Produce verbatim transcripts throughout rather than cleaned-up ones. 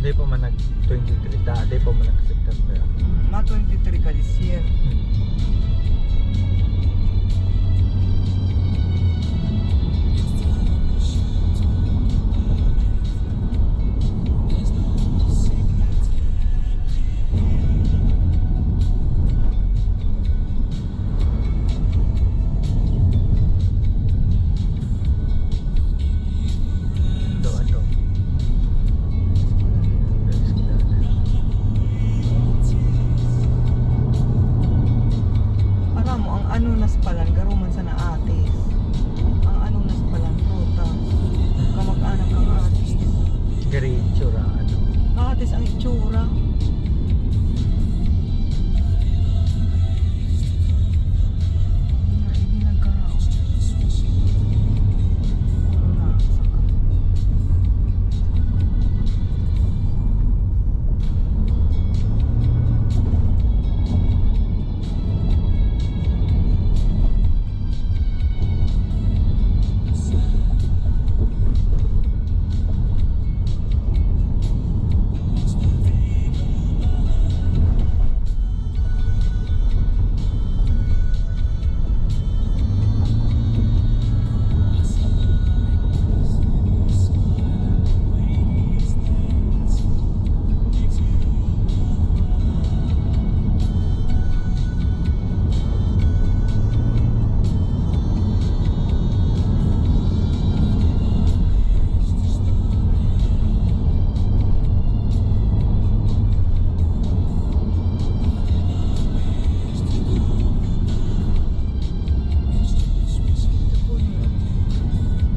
Di pa man nag twenty-three ta, di pa man nag September. Mm, ma twenty-three ka this year. Hmm. Ito, ito. Aram mo, ang anunas palan, garo man sana atis. Ang anunas palan, prutas. Kamag-anak ang atis. Diretso ra, ano? Atis ang itsura.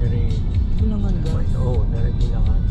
Diri. Bulangan ga? Oo, diri Bulangan.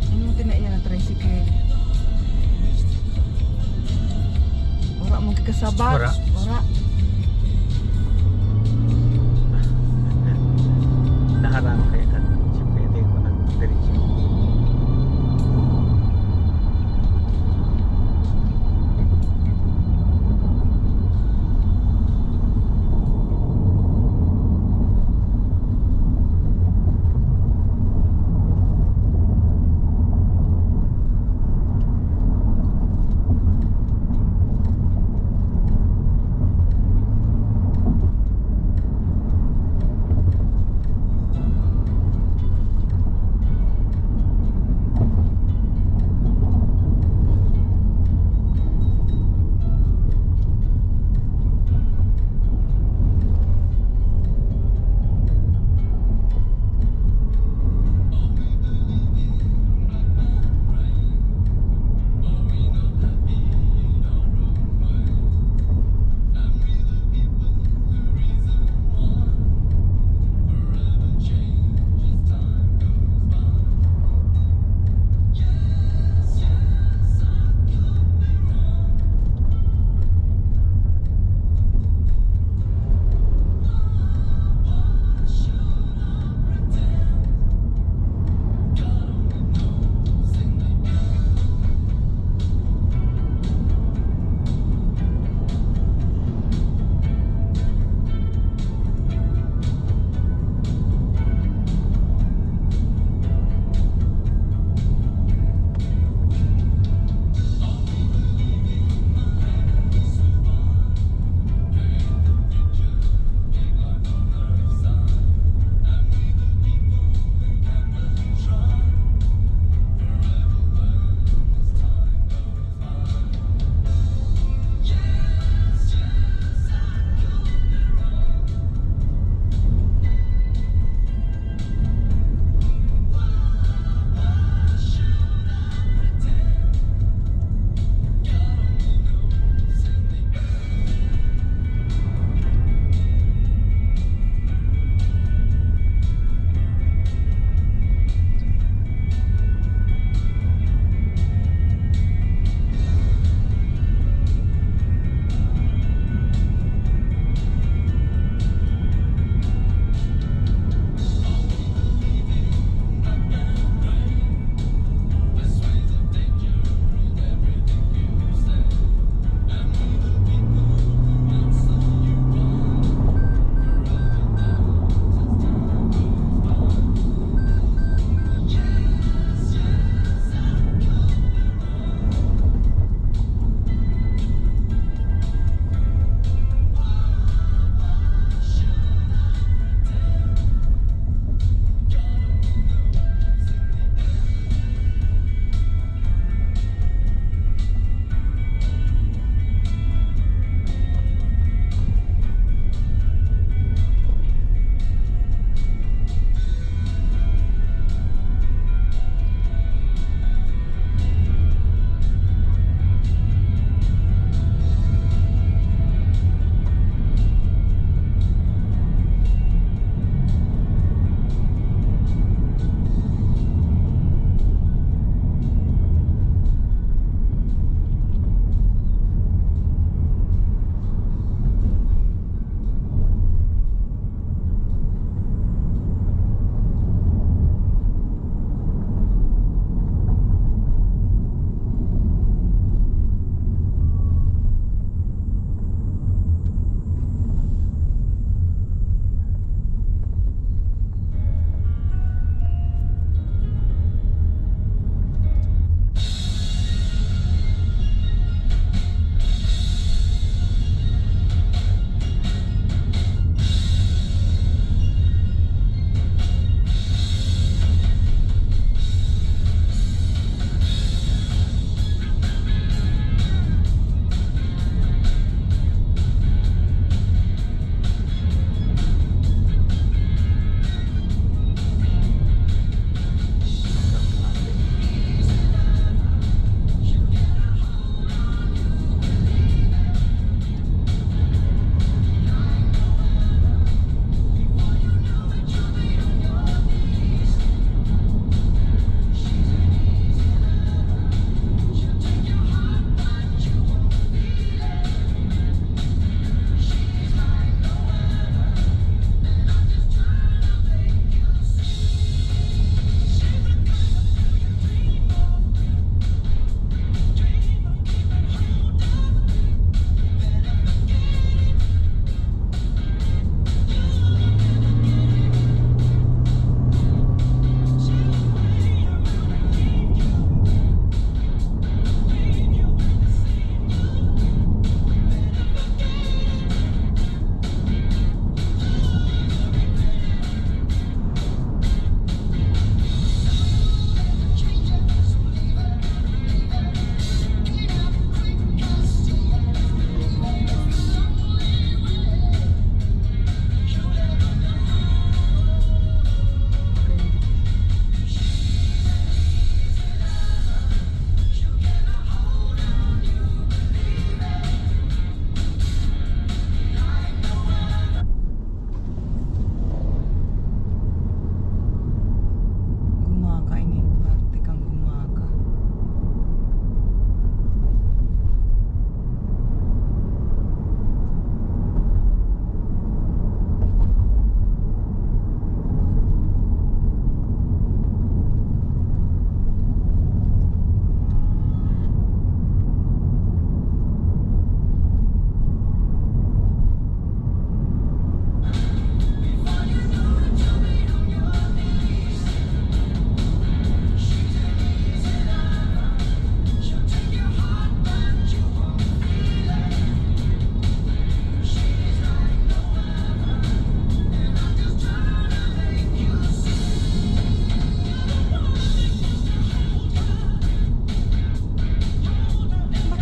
Ano mo tinaiyan ang tricycle? Wala mong kikasabat. Wala. Wala. Naharang kaya kan, siyempre, hindi ko nagdiretso.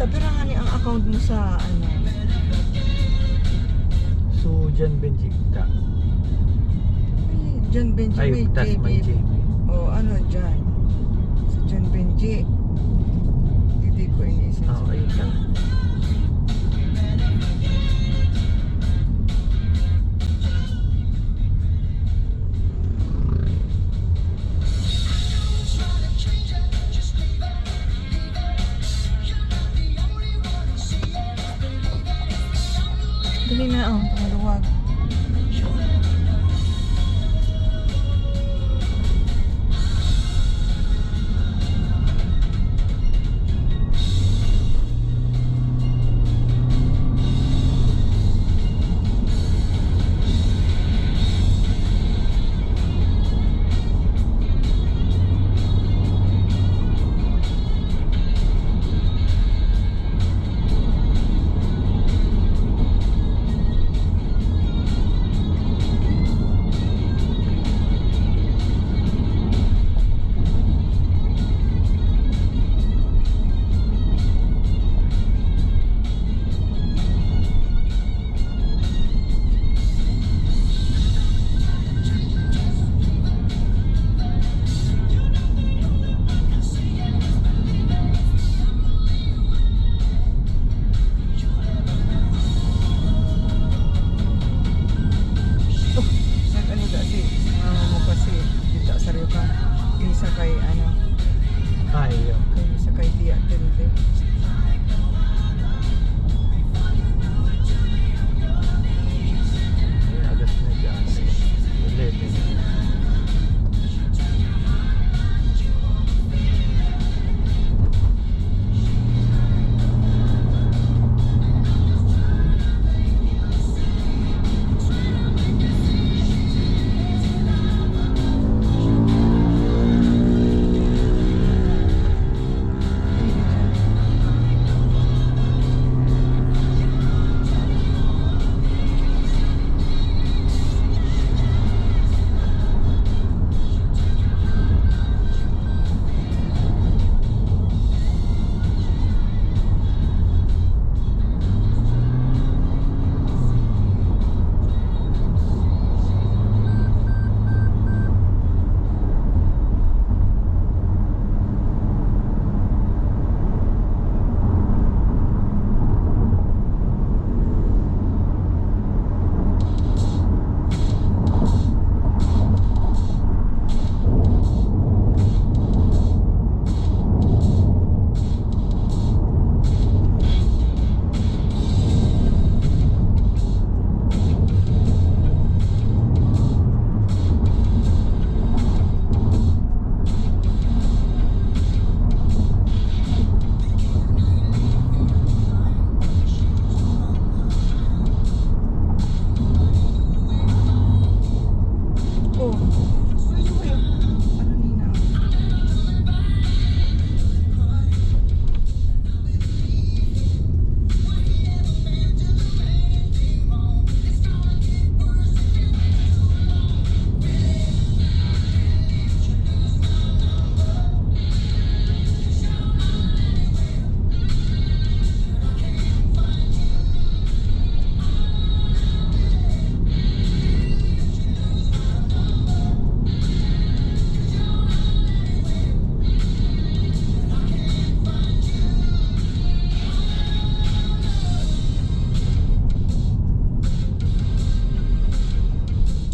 Pero ngani ang account mo sa, ano? So, John Benji ta. Ay, John Benji, Ay, may tas may J B. J B. Oh, ano, John? Sa John Benji. Hindi ko inisip. Ah, okay lang. Dali na, oh, maluwag. Nag-ano da si mama mo kasi kita sa Rio ka. Yung sa kay ano, Ay, yun. kay sa kay Tia Tilde. Ay, agas na dyan. Eleven. Oh, ano nina?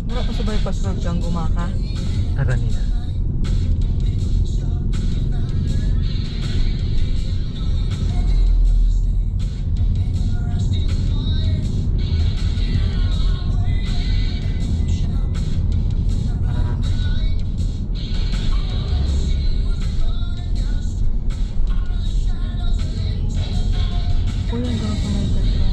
Mura pa sa bypass road kang gumaka. Aranina. Uy, ang ganda ng Metro.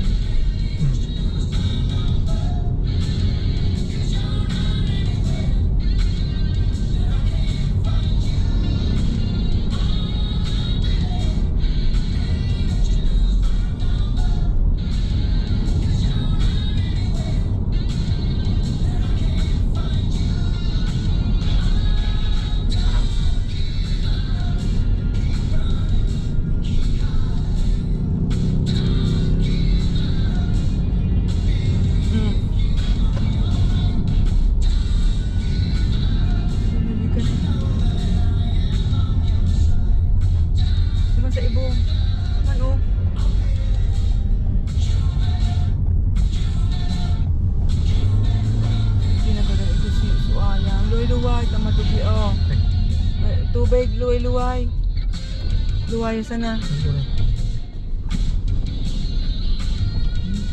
Tayo sana. Ano na?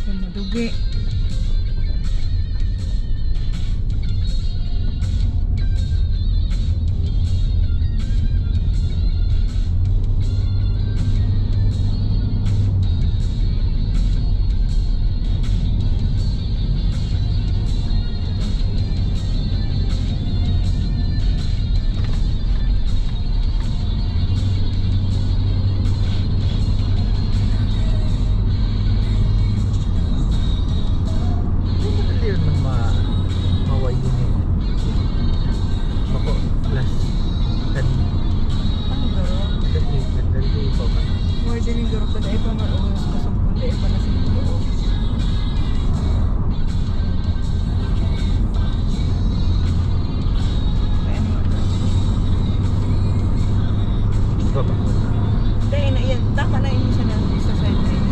Hmm, madugi. Hindi madali yun man ma-, mawayin eh. Bako, last kan Ang garo. Madali, madali pa man. More than yung garo ko, dahil pa man, oh, kasog ko, dahil pa na sa mundo, oh. Ayan nga. Ito ba? Dahil na yan. Tama na yun sa, sa side na yun.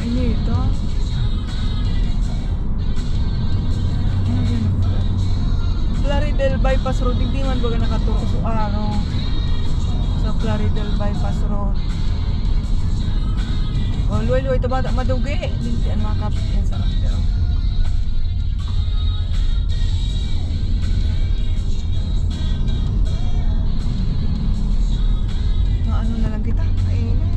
Ay, nito. Ano yun? Plaridel Bypass Road, hindi man baga nakaturo sa ano, sa Plaridel Bypass Road. Oh, luway-luway, ito bata, madugi. Lintian, mga kap-, yan sa pero maano na lang kita, kainin.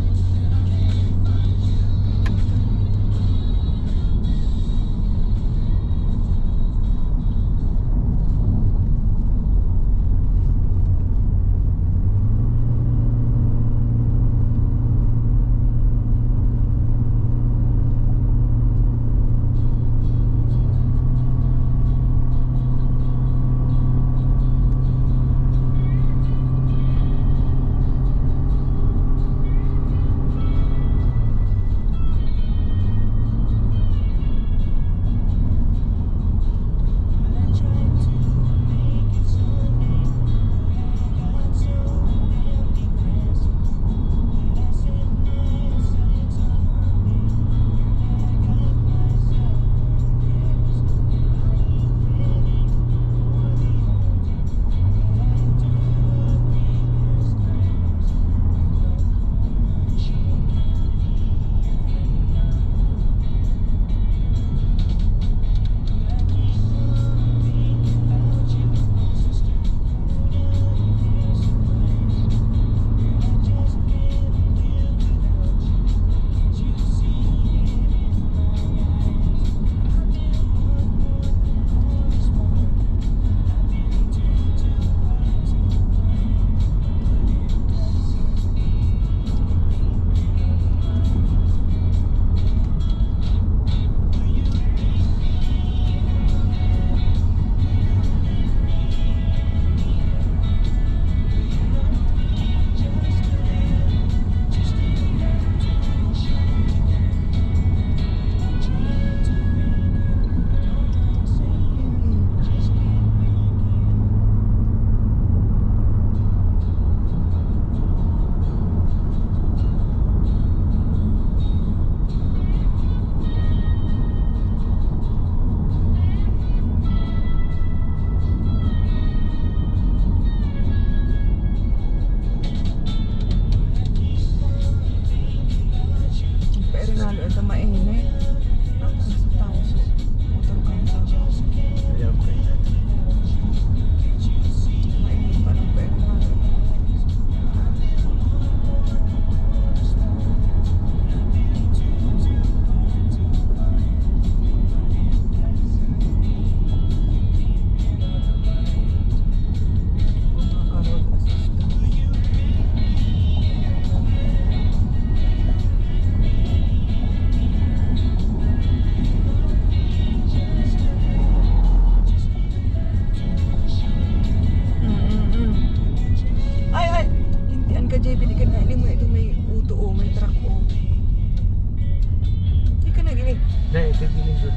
Pero nalo ito mainit. Ah, ano sa tao? So, motor ka sa Ayaw ko. Mainit pa ng pwede na. Mm, mm, mm. Ay, ay! Lintian ka, J B, di ka na, mo itong may uto, oh, may truck, oh. Di ka na gini. Dahil, ito yung gini, good.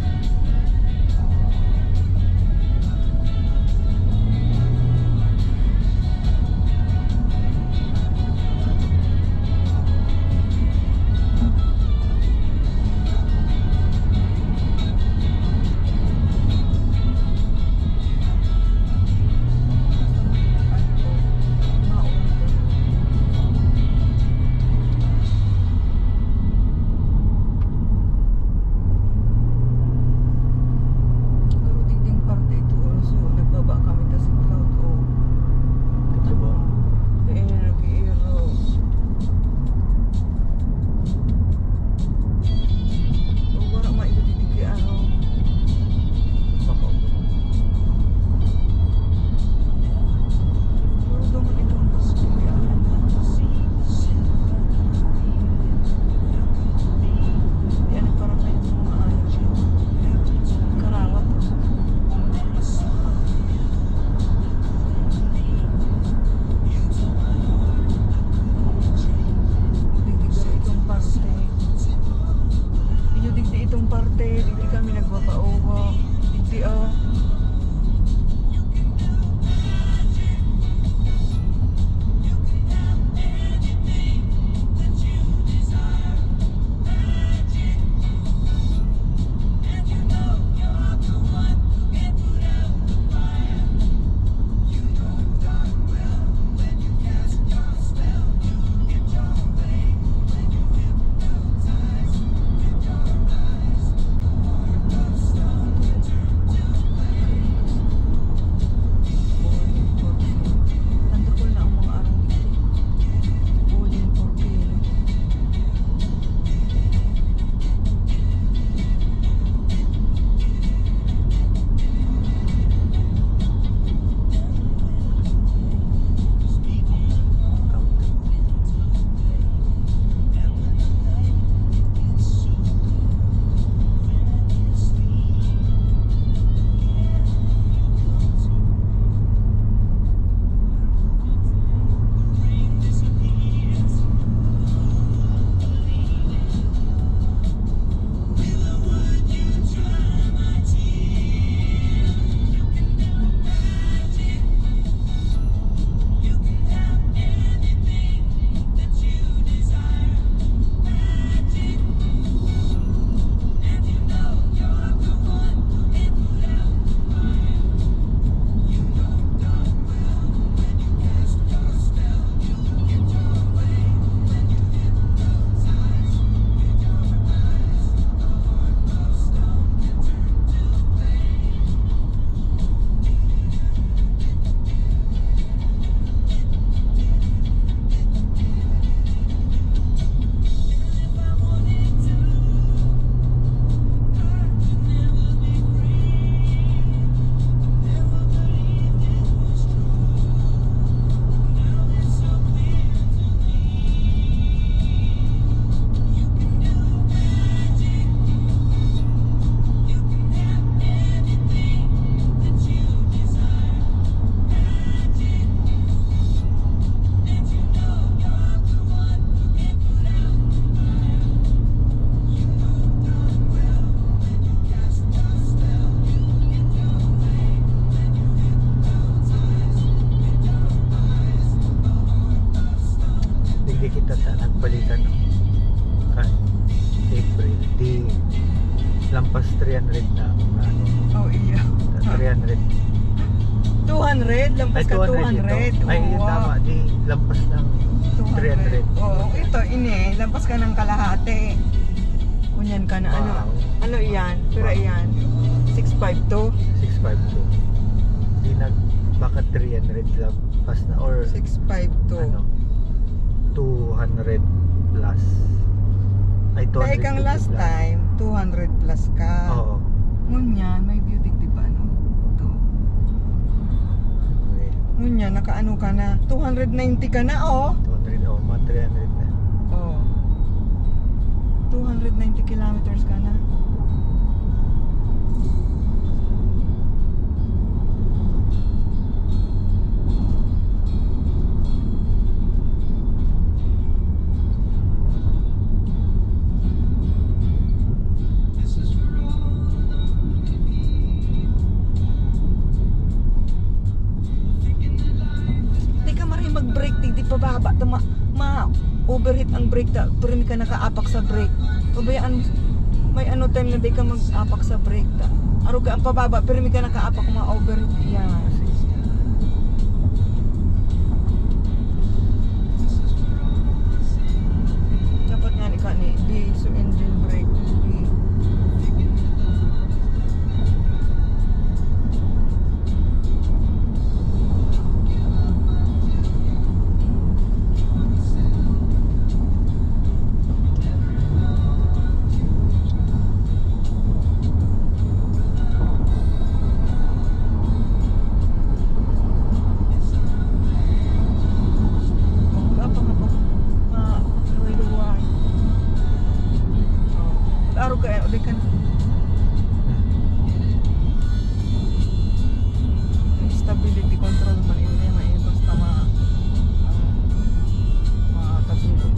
Three hundred na, ano, Oh, iya. Three hundred. Two hundred? Lampas Ay, ka two hundred ito. two hundred. Ay, yun, Wow. tama. Di, lampas ng Two hundred. three hundred. Oo, ito, ini. Lampas ka ng kalahati. Kunyan ka na, ano? Wow. Ano iyan? Pero Wow. iyan. Six five two. Six five two. Di nag-, baka three hundred lang. Pas na or Six five two. ano, two hundred plus. Ay, Dahil kang two hundred fifty last plus. time, two hundred plus ka. Oo. Ngunyan, may beauty, di ba, no? Ito. Okay. Ngunyan, nakaano ka na? Two hundred ninety ka na, oh. Two hundred, oh, mga three hundred na. Oh. Two hundred ninety kilometers ka na. Di ka maray mag-brake, di, di pababa. Tama. Ma-overheat ang brake ta, pirmi ka nakaapak sa brake. Pabayaan mo, may ano time na di ka mag-apak sa brake ta. Arog ka ang pababa, pirmi ka nakaapak, ma-overheat yan. Dapat nga ni kani, di, so engine brake, di. Klaro ka, eh, uli ka na. Stability control man, hindi man, eh, basta ma-, ah, makatulog.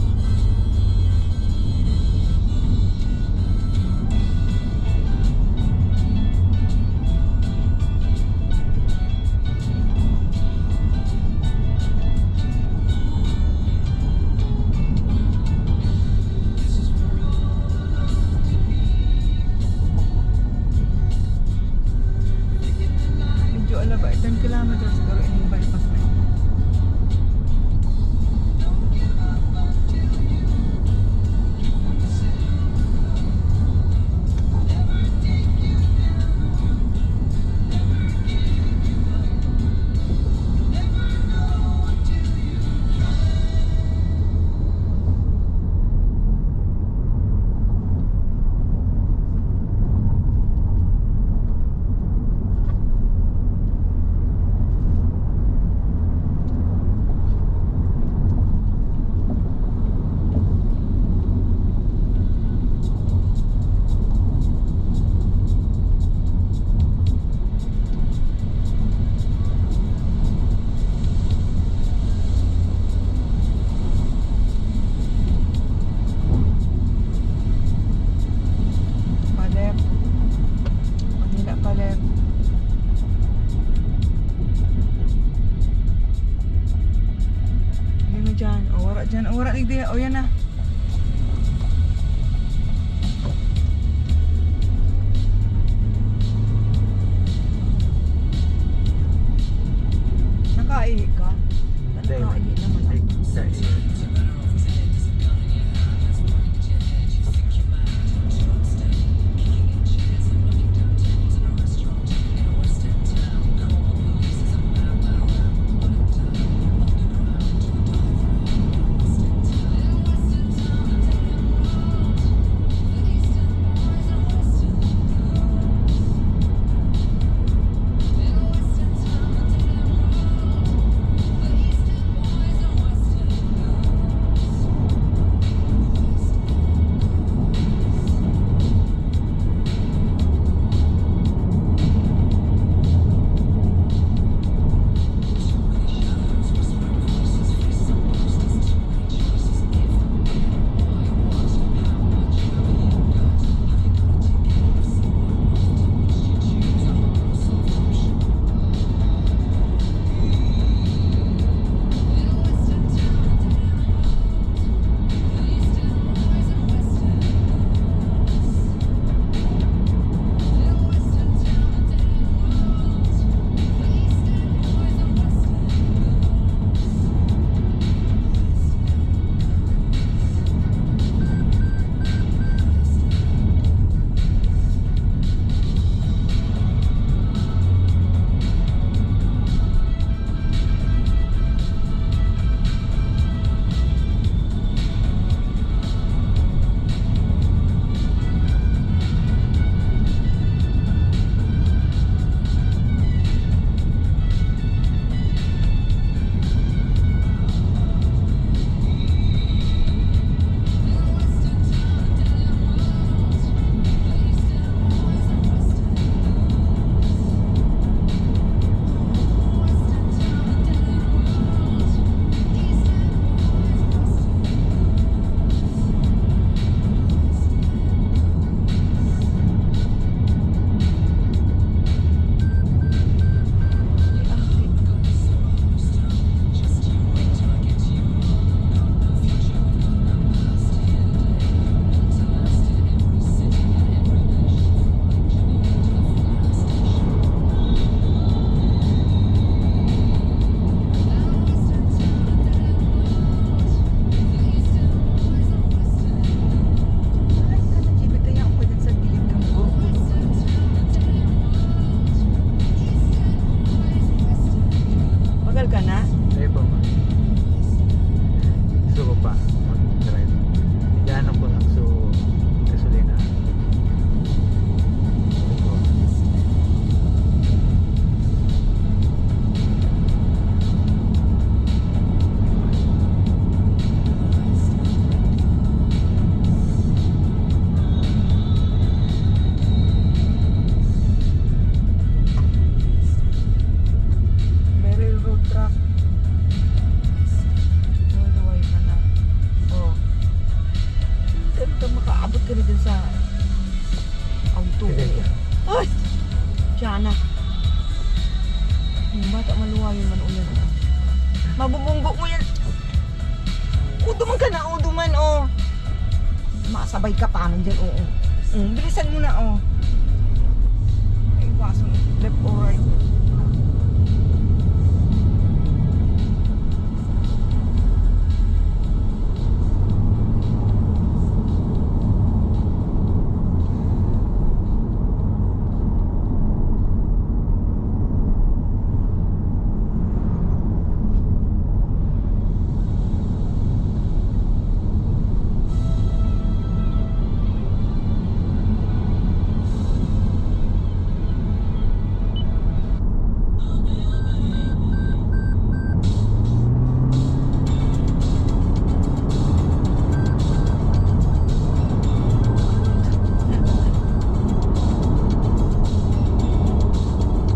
Medyo alaba, ten kilometers siguro ining bypass na yun. Pa-left. Manila pa-left. Yun na dyan. O, wara dyan. O, wara digdi. O, yan na. Nakaihi ka? Hindi. Nakaihi naman. Ay, sa iyo. pa mag-drive. Nag-aano ko lang, so, gasolina. May railroad track. Luway-luway ka na. Oh. Pero ka makaabot ka na dun sa auto. Sige, sige. Ay! Siya na. Yung bata, maluwayan man o yan. Mabubunggo mo yan. Uduman ka na, uduman, oh. Masabay ka pa man dyan, oo. Mm, bilisan mo na, oh. Ay, iwasan mo. Left or right.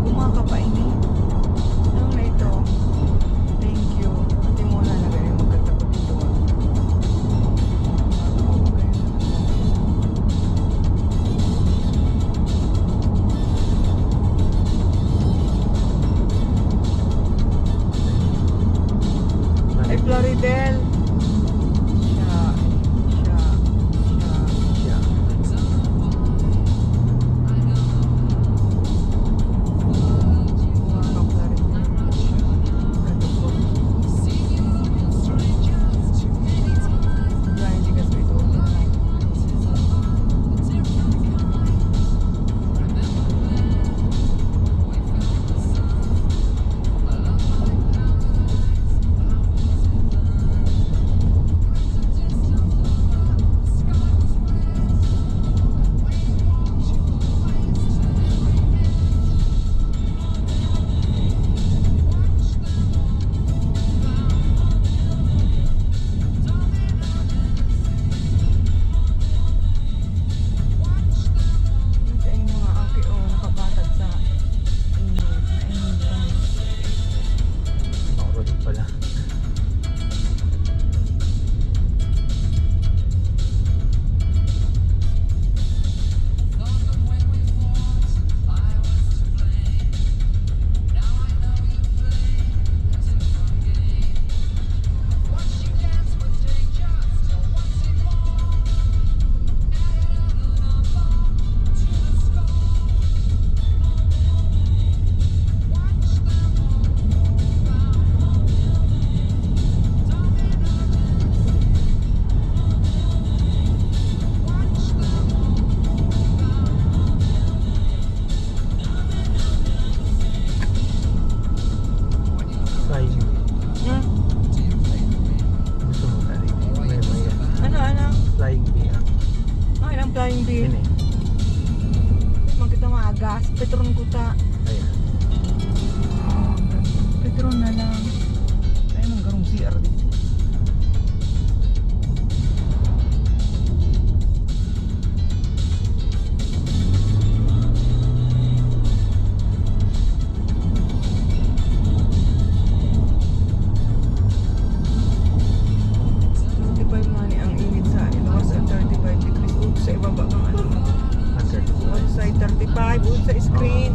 Kumakapainit. Ano na ito? Thank you. Pati muna na ganyan magkatapat ito. Okay. Ay, Plaridel. Siya, siya, siya. Siya. Mga Plaridel. Ano po? Yan, hindi kasi ito. Yung sa inyong mga aki, oh, nakabatag sa inyo. Mainit pa. Maurot pala. Flying V. Hmm? Gusto mo ka rin? May, may, ano, ano? Flying V, ah. Okay lang, Flying V. Yun eh. Magkita maagas, Petron kuta. Ayan. Petron na lang. Ay, manggarong C R dito. Thirty-five nga ni ang init sa luwas at thirty-five degrees. Oops, sa ibaba kang ano. Hundred. Outside thirty-five, oops, sa screen.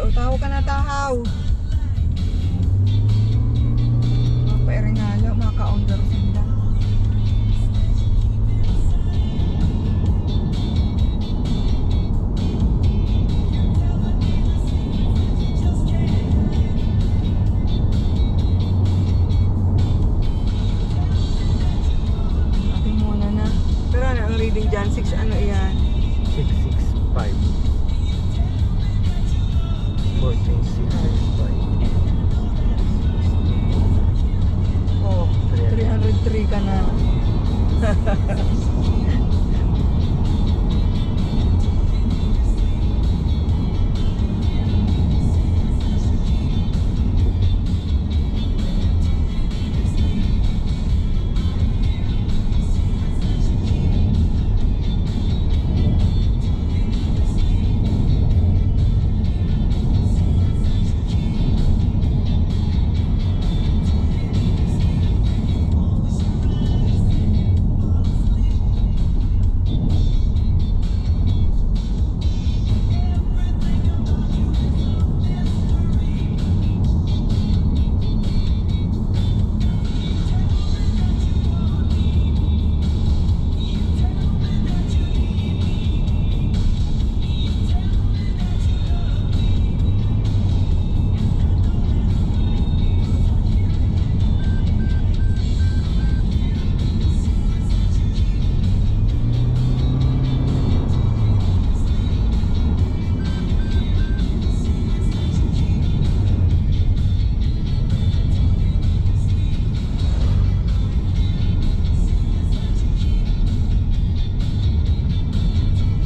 Tahaw ka na, tahaw. Mga pairengalo, mga kaon garo sinda. Ate muna na. Pero ano ang reading dyan? Six, ano yan? Six six five. Fourteen six six five. Oh, three hundred three ka na.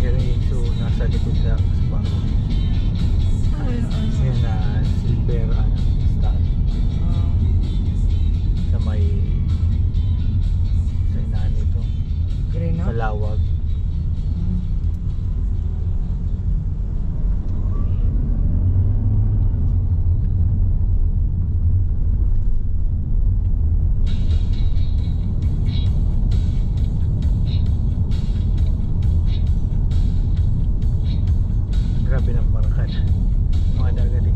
Yan yung so, nasa likod na sa bako. Ano yun? Ano? Yan na silver, ano, star. Ah. Sa may, sa inahan nito. Green, no? Palawag. Mm. Grabe ng Barakan. Mga dagat eh.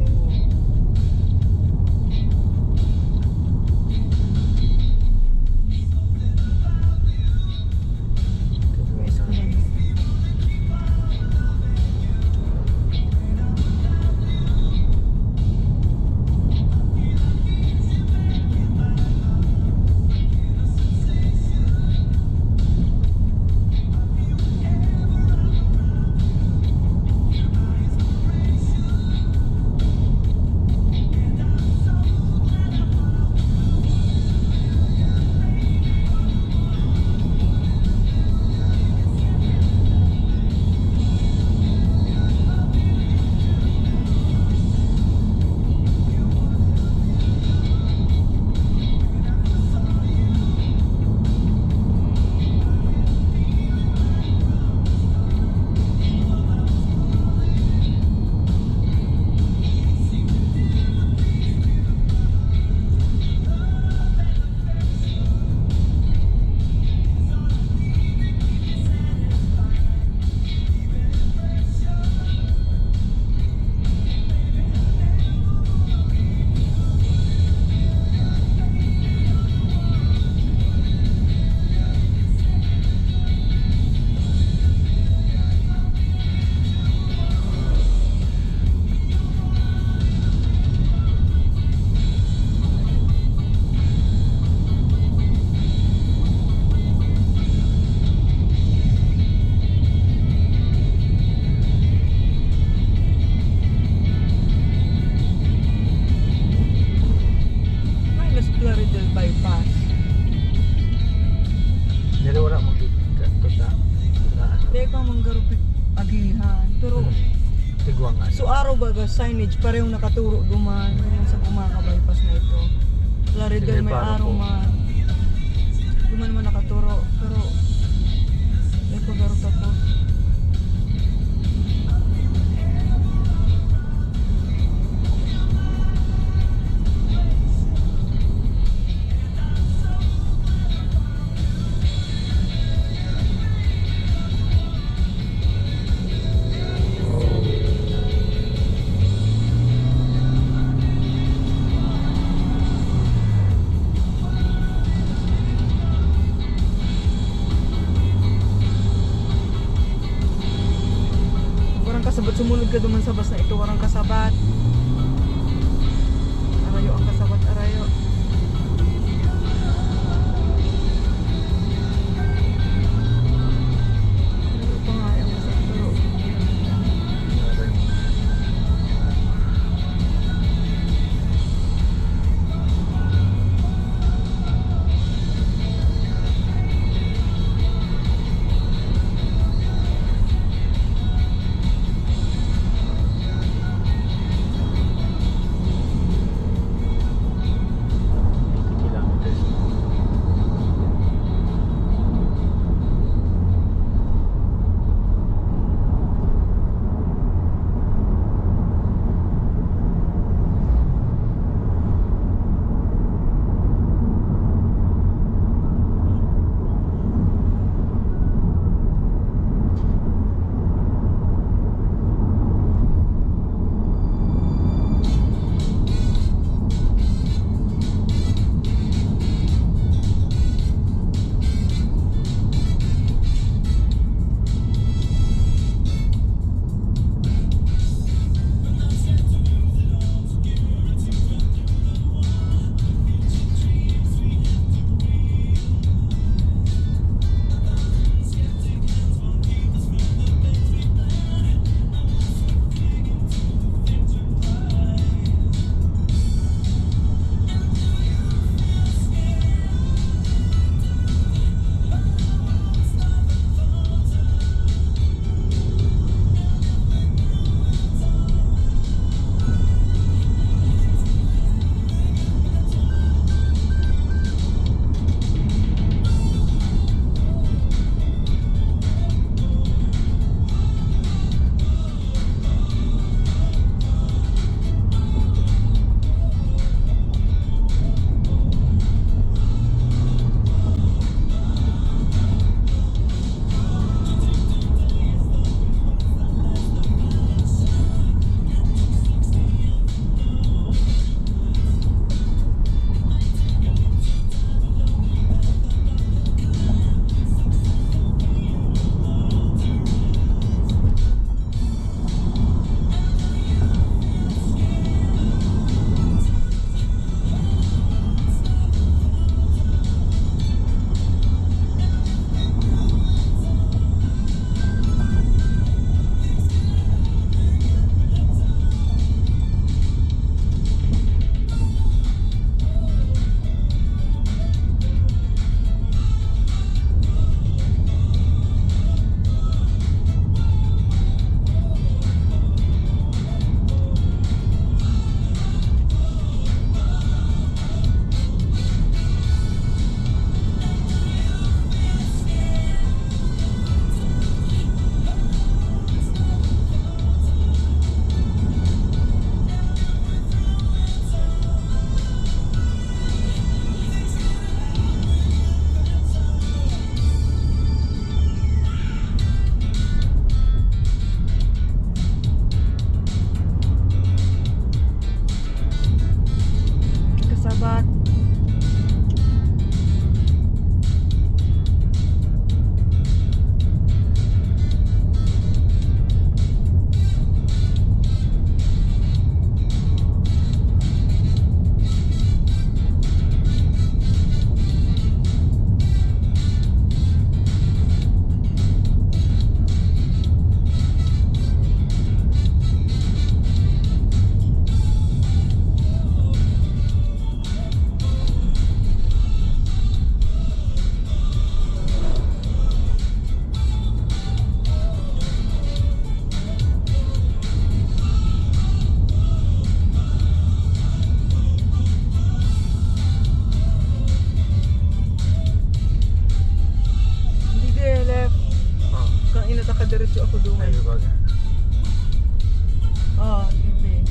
Ay, mas Plaridel bypass. Dali wala mong gigit ka, tuta. Tuta, ano? Dahil pa manggarupig agihan. Pero, hmm. Tigwa nga. So, araw baga signage, parehong nakaturo duman, duman sa Bumaca bypass na ito. Plaridel may araw man. Duman mo nakaturo, pero may pagaro tapos. Sabat, sumulod ka duman sa bus na ito, warang kasabat. Arayo ang kasabat, arayo. Ano pa nga yung kasabat? Kasabat. Hindi ka left. Oh. Kang ina, taka diretso ako doon. Ay, wag. Oh, hindi.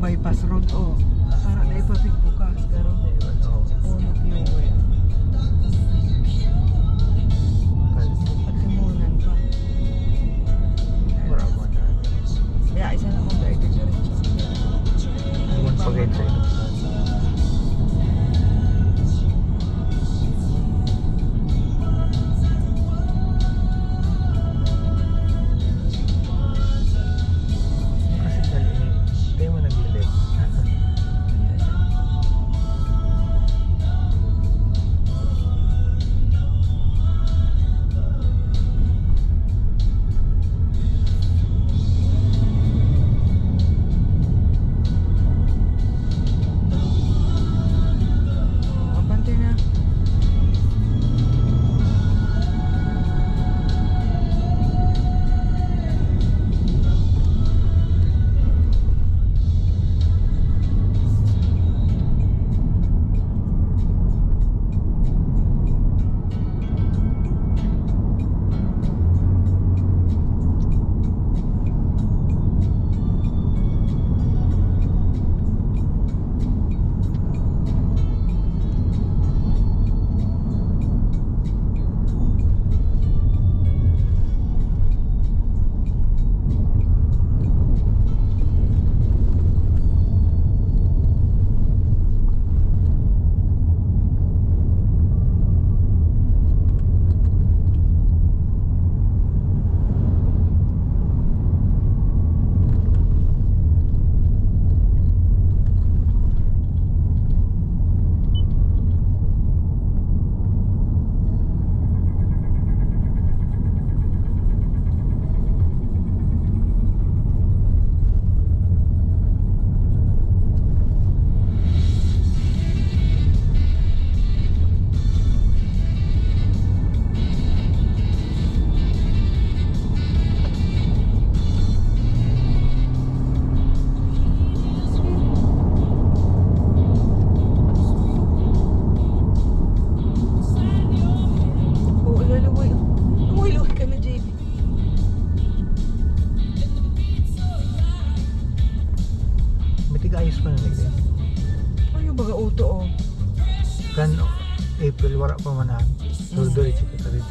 Bypass road, oh. Para na ipapigbukas, pero puno fuel. Kal- Patimunan pa. Wala mo na. Kaya isa na kong dahil diretso. Iwan pa kayo sa inubsan. Kasi dali, tayo mo naglilip. Abante na. Oo, luluway. Luway-luway ka na, J D. May tig-ayos pa na lagi. Ano baga auto, oh? Kan April, wala pa man, ah. Pero diretso kita rin.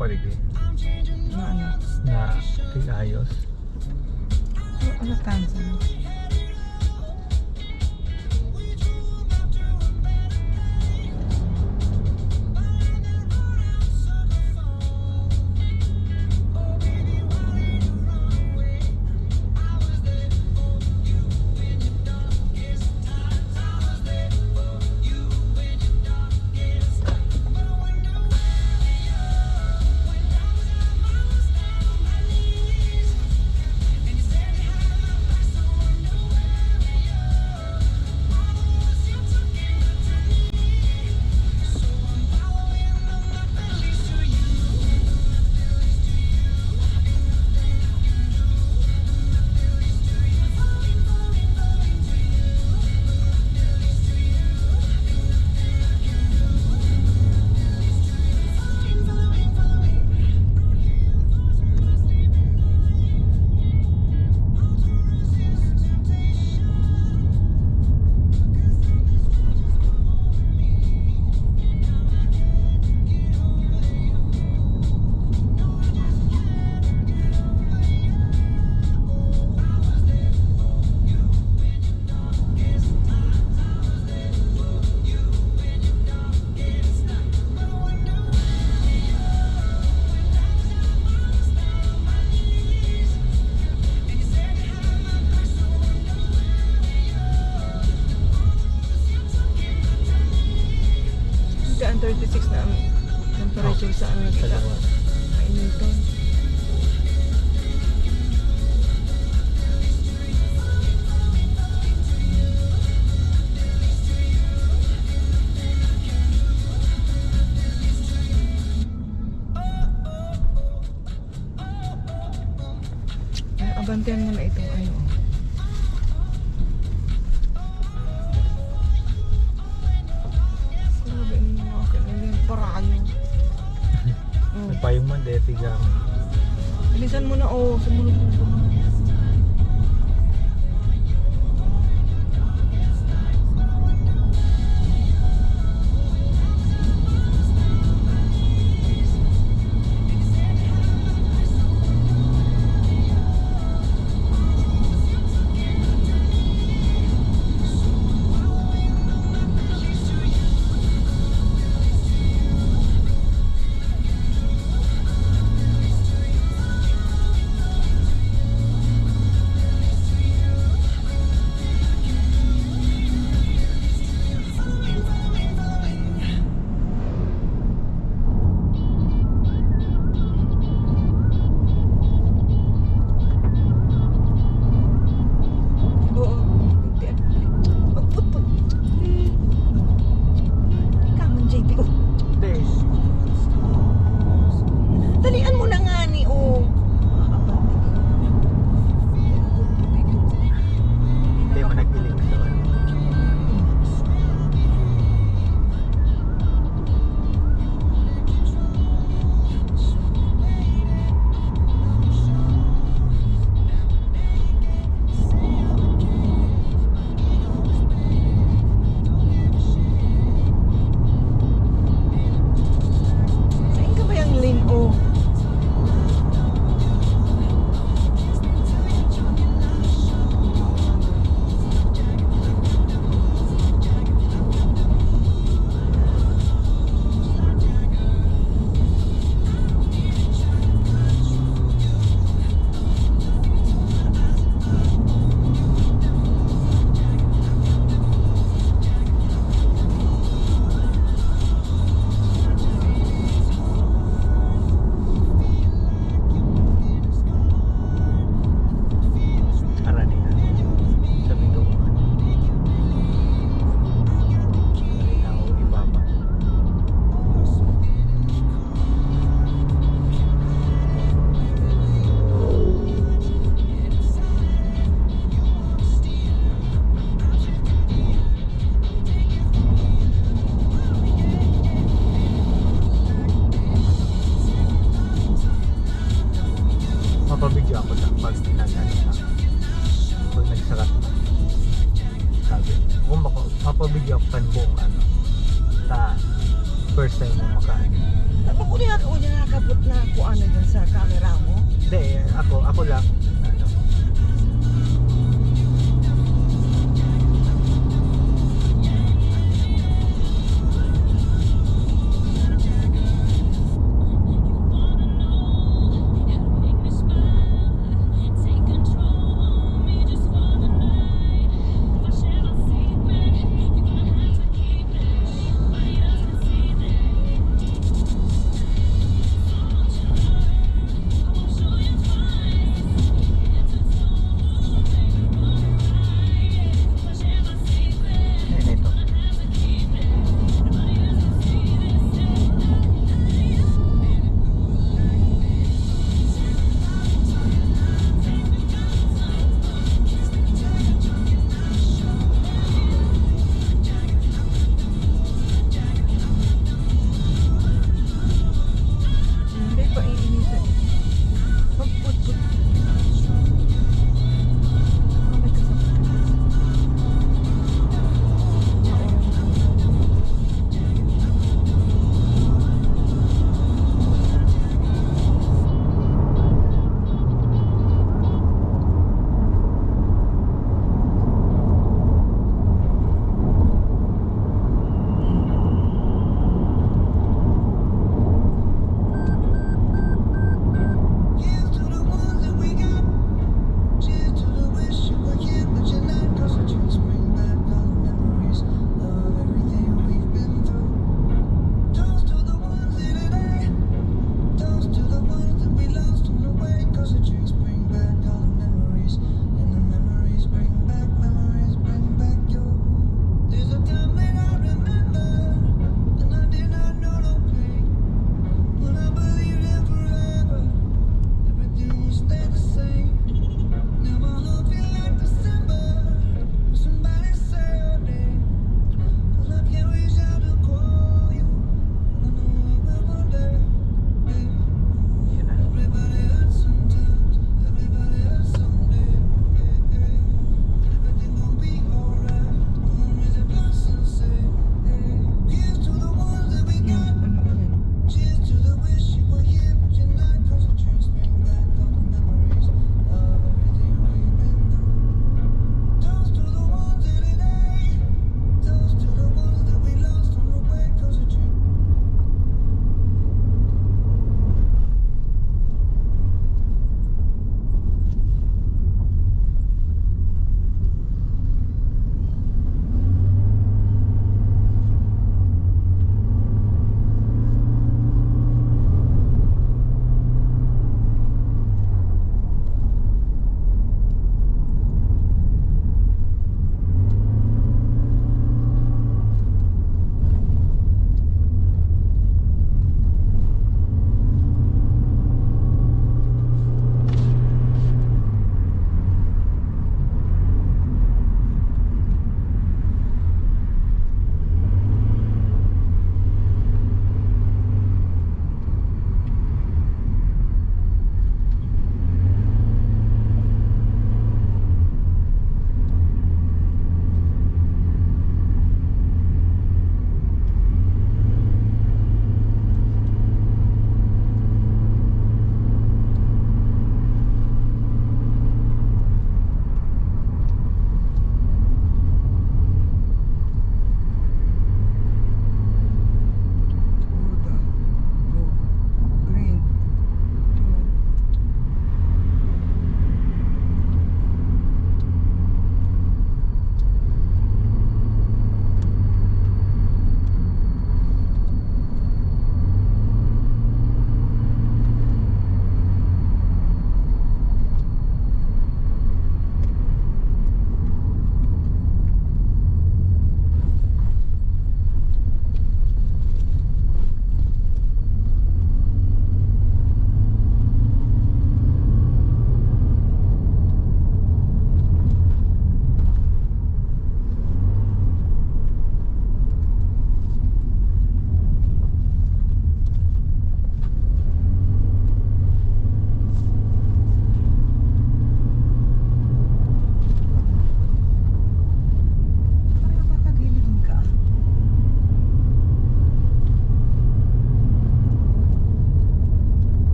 Paligi. Na ano? Na tig-ayos. Ano, ano tansa? Hindi, ang thirty-six na ang temperature sa ano, sa kaliwa. Kainiton. Ay, abantayan mo na itong ano. Grabe, ang mga akin, ano yan, parayo. Oh. May payong man, deti gamit. Bilisan mo na, oh, sumunog na. Oo. Pagputput. Ikaw man, J P, oh. Des. Dalian mo na nga ni, oh. Hindi mo nagpiling sa Saan ka ba yung lane, oh? Karanihan. Sabi ko, tao, ibaba. Mapabidyo ako sa pag nag-ano siya. Pag nagsakat na. Sabi, kung maka-, mapabidyo ako kan buong ano. Sa first time mo makaano. Ako na ako niya nakapot na kuan na dyan sa camera mo. Hindi, ako, ako lang. Ano?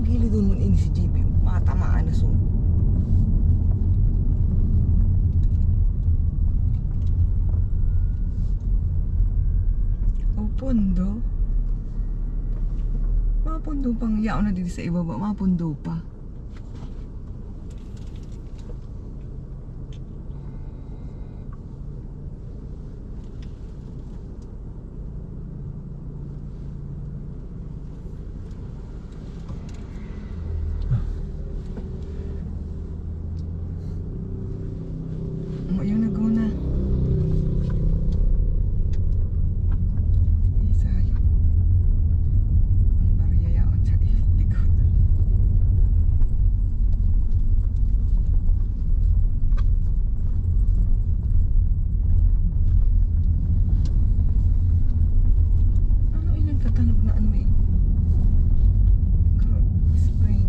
Gilidon mo ini si J B, matamaan na so. O, pundo. Mapundo pang yaon na dito sa ibaba, mapundo pa. Mo yung Laguna. Isa yun. Ang barya yaon sa likod. Ano ilang katanog na ano eh? Gro-, spring.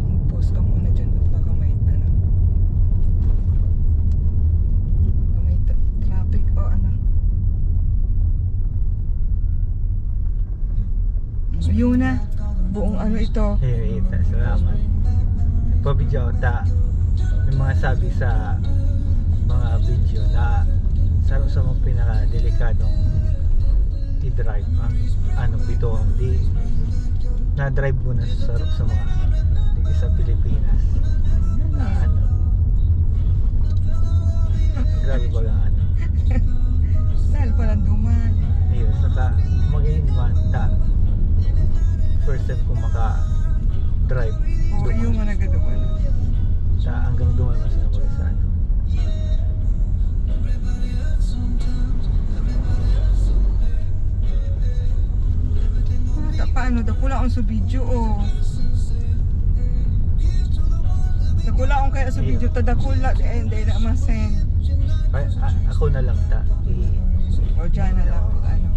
Mag-pause ka muna dyan at baka may, ano, baka may tra-, traffic o ano. So, yun na. Buong ano ito. Hey, Rita, salamat. Nagpa-video ako ta. May mga sabi sa mga video na sa, sa mga pinakadelikadong i-drive ang ano, bituang di na-drive ko na sa, sa mga dito sa Pilipinas. Na ano. Grabe ba ang ano? Dahil pala duman. Ayun, saka magayon man ta. First time ko maka-drive. Oo, duman. Yung mga nagkaduman. Sa hanggang duman mas na sa ano. Wala, paano? Dakula akong sa video, oh. Dakula akong kaya sa video, ta dakula, di, ay, hindi na ma-send. Ay, a-, ako na lang ta. I- O, dyan na lang, pag ano.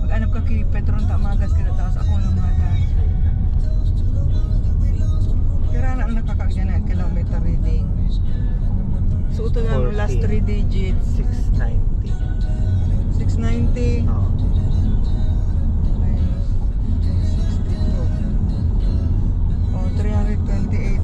Mag-anap ka kay Petron Tamagas, kaya taas ako ng mga dahil. Pero na ang nakakagyan na kilometer reading. So, ito na ang last fourteen. Three digits. Six ninety. Six ninety. Oo. Minus sixty-two. Oh, three hundred twenty-eight.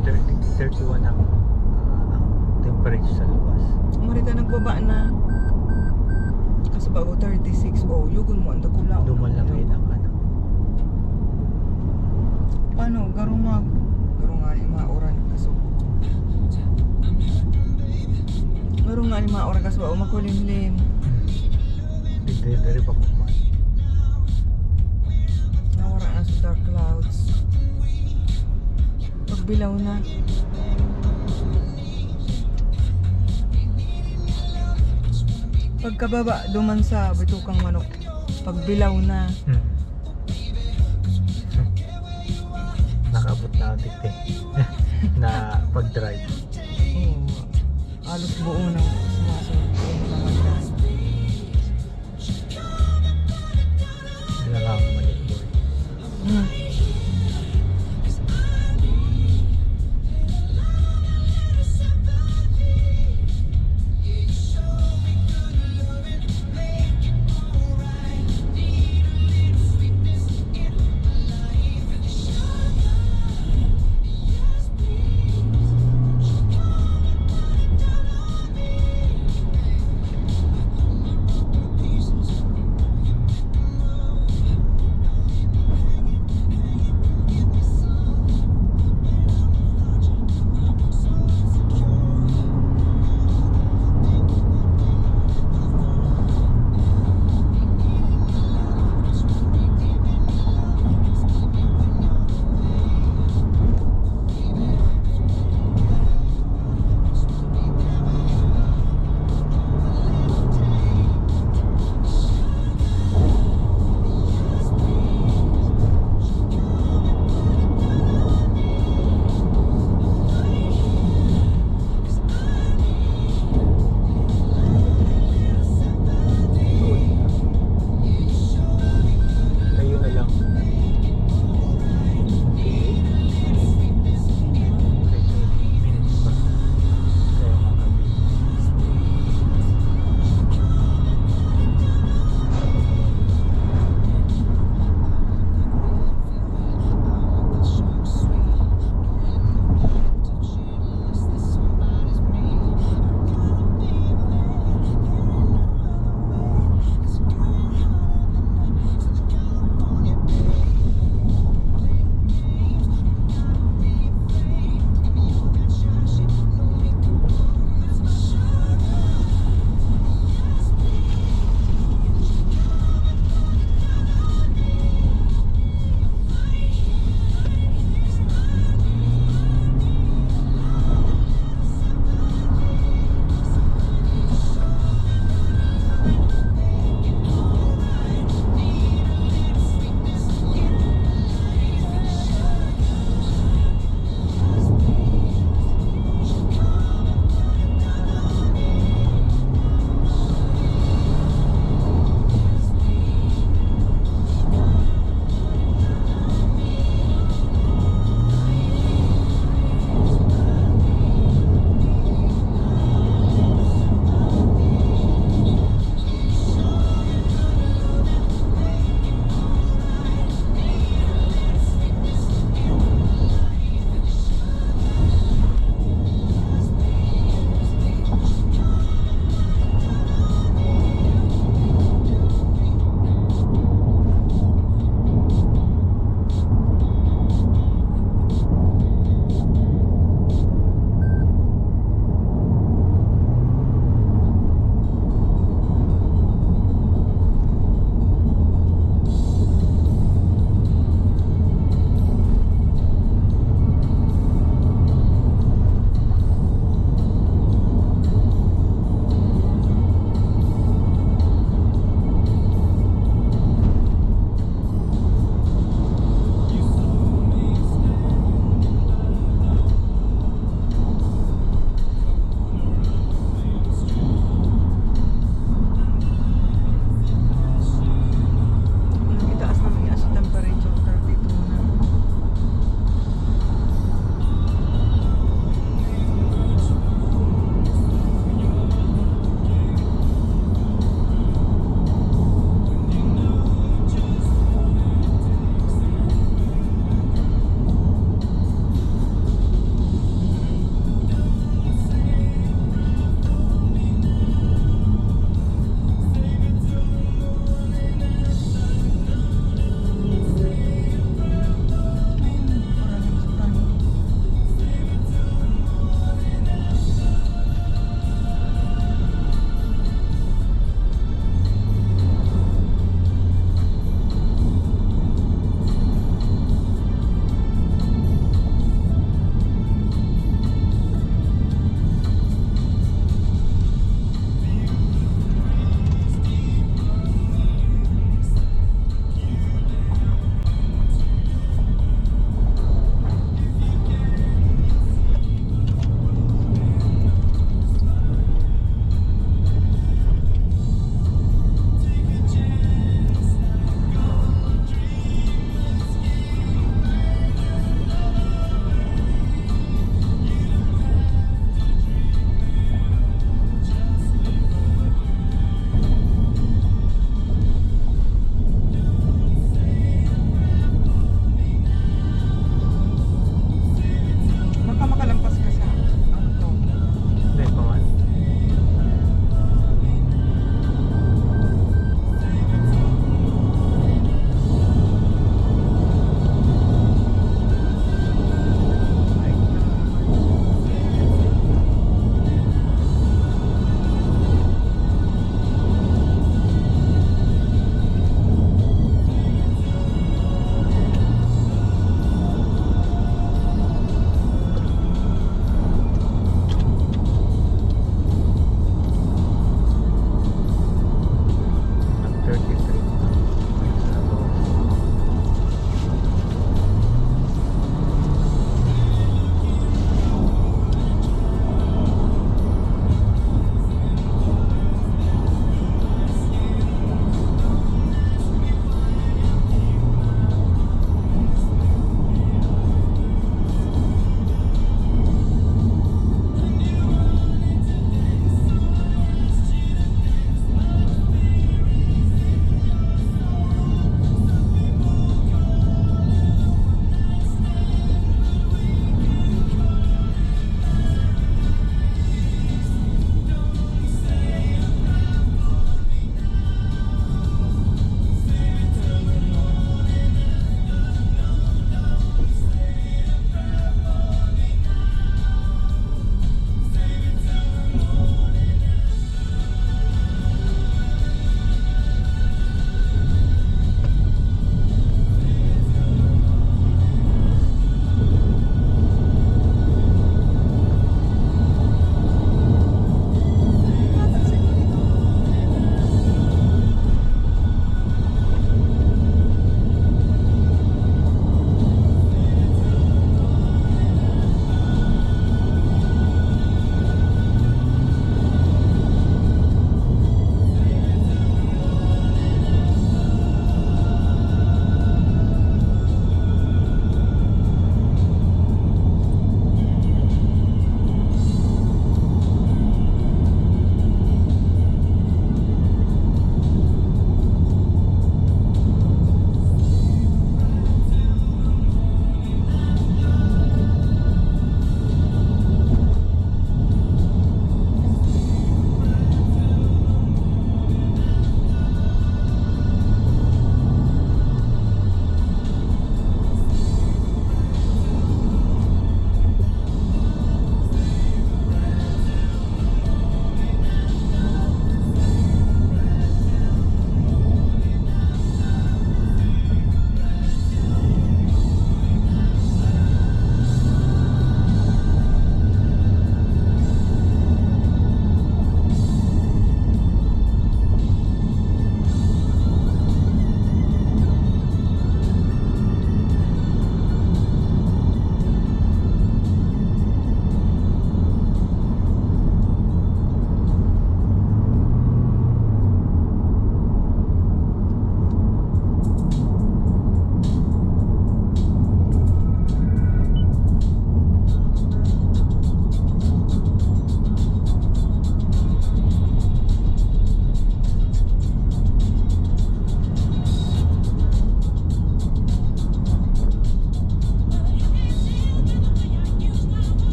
Thirty, thirty-one ang, ah, ang temperature sa labas. Marita, nagbaba na. Kasi bago thirty-six, oh, yugon mo, ang dakula. Duman lang ngayon ang ano. Paano? Garumag. Garumag yung mga oran. Kaso, garumag. Ay, mga oras wa o makulimlim. Diri, diri pa ko man. Nawara na sa dark clouds. Pagbilaw na. Pagkababa, duman sa bitukang manok. Pagbilaw na. Hmm. Nakaabot na ang tiktik na pag-drive. Oo. Halos buo ng sumasunod. Buo naman na. Wala lang ako mali, boy. Hmm.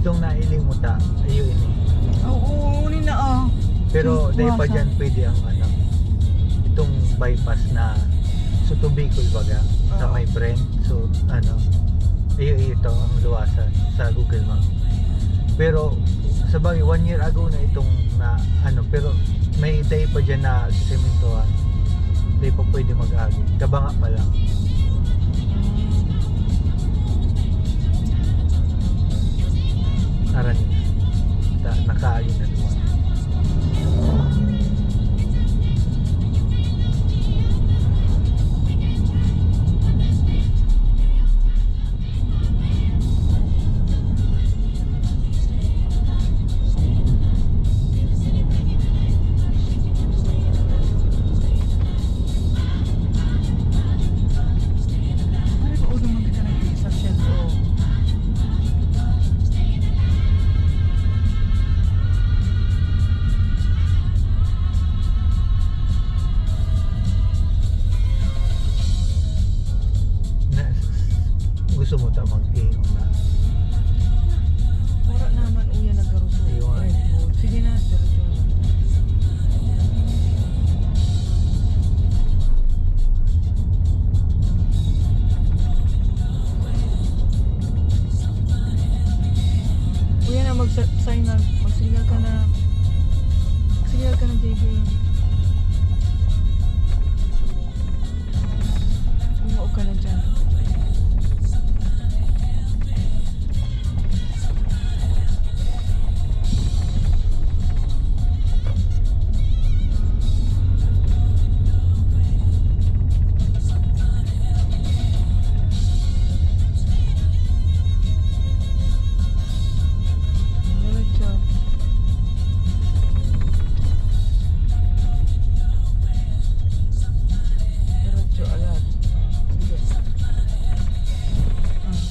Itong nailing mo ta, iyo ini. Oo, ini na, oh. Pero Yung dahil pa kuwasa. Dyan pwede ang ano, itong bypass na Suto Bicol baga, sa Oo. May Brent. So, ano, iyo, iyo ito ang luwasan sa Google Map. Pero, sa bagay, one year ago na itong na, ano, pero may dahil pa dyan na sisementohan. Dahil pa pwede mag-agi. Kabanga pa lang. Aran na. Ta-, nakaagi na naman. Pare, bako naman kita nag-iisa, siyento. Na, gusto mo ta mag-inom na? Wala naman, uya, nagkaruso. Iwan. Red Bull. Sige na, diretso na lang. Uya na, mag-sign na. Mag-signal ka na. Mag-signal ka na, J B. Umuo ka na dyan. Diretso. Diretso, alat. Sige. Ah.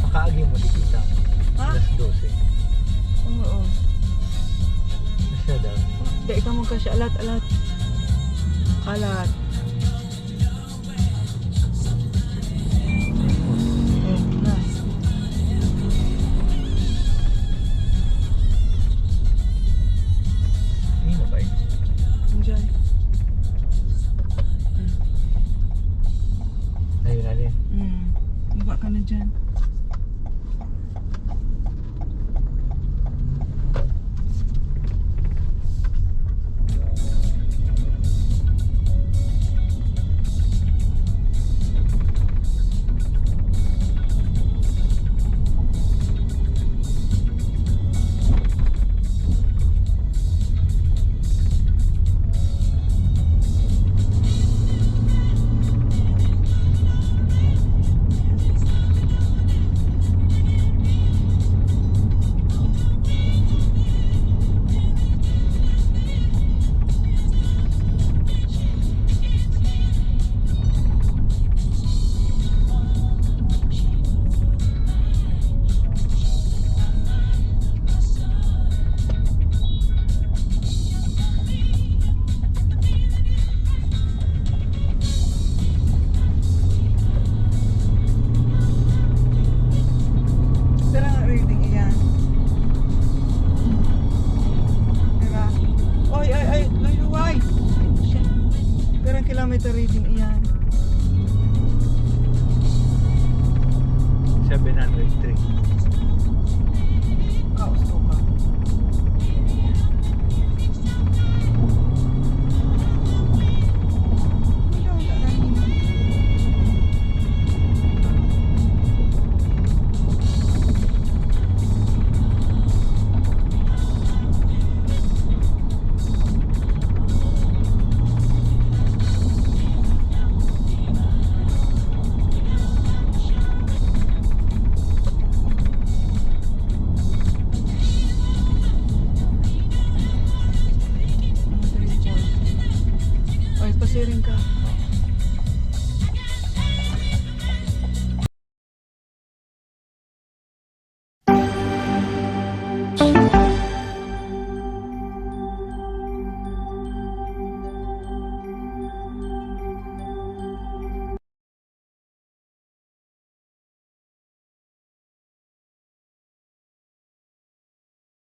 Makaagi mo di kita. Ha? Alas dose. Oo. Nasya daw. Dai ka magkasya. Alat, alat. Alat. Oh, na. Ayun na ba yun? Diyan. Hmm. Ayun na din. Hmm. Baba ka na dyan. Pira nga reading iyan? Pira? Oy, oy, oy, luy-luway! Pirang kilometer reading iyan? Seven hundred three.